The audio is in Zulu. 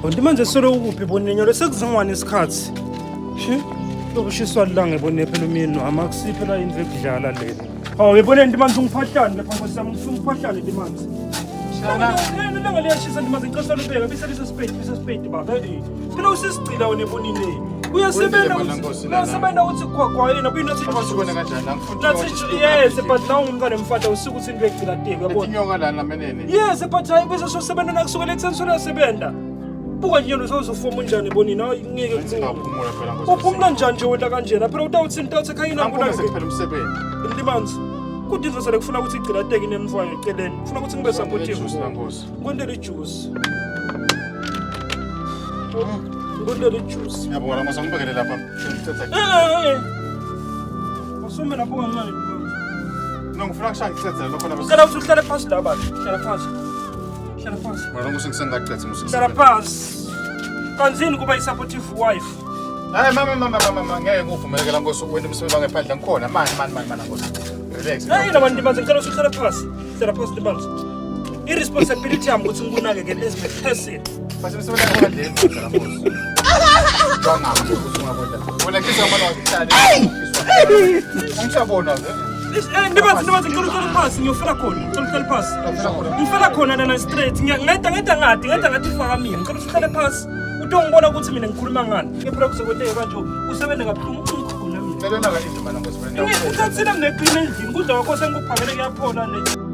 Kanti manje solo ukuphi boninyolo sekuzongwana isikhathi. Shi, lokushiswa lilanga ebone phela umyeni wami akusiphe la indlu ekudlala lena. Hawu yebona into manje ungiphahlane lapha nkosi yami ungiphahlane into manje. Shana, ilanga liyashisa into manje ngicela ubeka bese lise spade bese spade baba. Phela usesigcila wena ebonile. Uyasebenza uyasebenza uthi gwagwa yena buyinathi Ubona kanjani? Angifuni Nathi yes but nawu ngumntwana mfana usuke uthi into egcila teki uyabona. Inyoka lana menene. Yes, but hayi bese sosebenza nakusukela ekuseni soyasebenza. Buka nje lo sozofoma unjani bonini hayi ngeke kulunge. Singaphumula phela nkosi. Uphumula njani nje wena kanjena? Phela utawuthi into ekhaya Angifuni nakuna sekuphela umsebenzi. limanzi. Kuthi indlela kufuna ukuthi igcila teki nemfana eceleni. Kufuna ukuthi ngibe supportive. Juice la nkosi. Ngondele ijuice. Ngondele ijuice. Ngiyabonga la nkosi angibekele lapha. Ngicetha. Eh eh eh. Asume lapho kancane. No ngifuna kushaya ngicethe lokho lapha. Ngicela ukuthi uhlale phansi la baba. Hlala phansi. Hlala phansi. Mina nkosi ngisengacethe nkosi. Hlala phansi. Kanzini kuba i-supportive wife. Hayi mama mama mama mama ngeke ngivumeleke la nkosi wena umsebenzi wangephandle ngikhona. Mani mani mani mani nkosi. Relax. Hayi la bantu banzi ngicela ukuthi uhlale phansi. Hlala phansi libanzi. I-responsibility yami ukuthi ngikunakekele as a person. Bese umsebenzi wangephandle la nkosi. Wangapha nkosi ungakwenza. Wena khisa mama wakuhlala. Angisabona ke. Ndibanzi ndibanzi ngicela uhlale phansi ngiyofela khona. Ngicela uhlale phansi. Ngifela khona lana straight. Ngiyangeda ngeda ngathi ngeda ngathi faka mina. Ngicela ukuthi uhlale phansi. Utongibona ukuthi mina ngikhuluma ngani. Phela kuzokwenteka kanje usebenza kabuhlungu ungikhona mina. Ngicela naka indlu mana nkosi. Uthathile mina eqine endlini kudla kwakho sengikuphakele kuyaphola le.